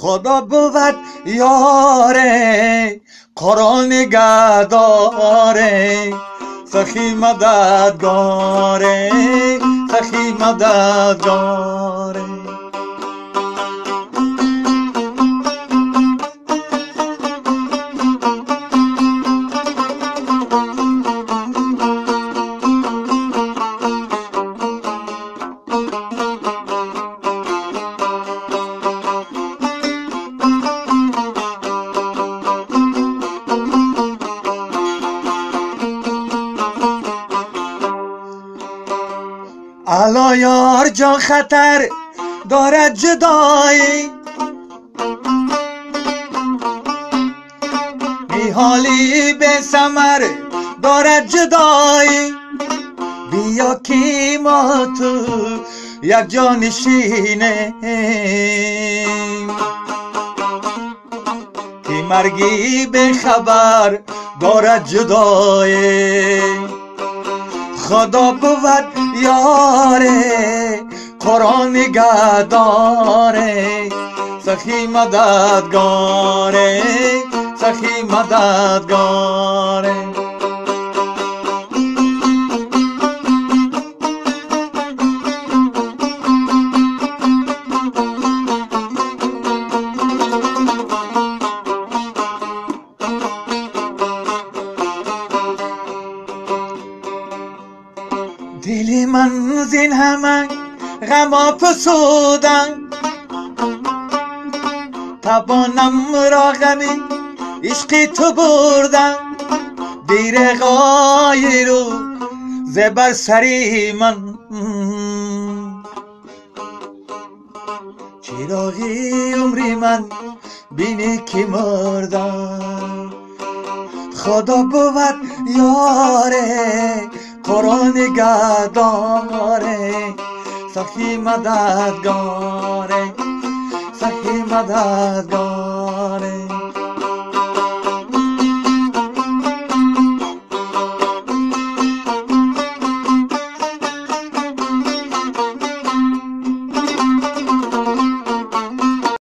خدا بود یاره قرآن نگهداره سخی مددگاره سخی مددگاره. الا یار جان خطر دارد جدایی، نهالی به ثمر دارد جدایی. بیا که ما تو یک جا نشینیم، که مرگی به خبر دارد جدایی. خدا بود یاره قرآن نگهداره سخی مددگاره سخی مددگاره. دل من زین همه غم فسودم، توانم را غمی عشقی تو بردم. دیر غایرو زبر سری من، چراغی عمری من بینی که مردم. خدا بود یاره قرآن نگهداره سخی مددگاره سخی مددگاره.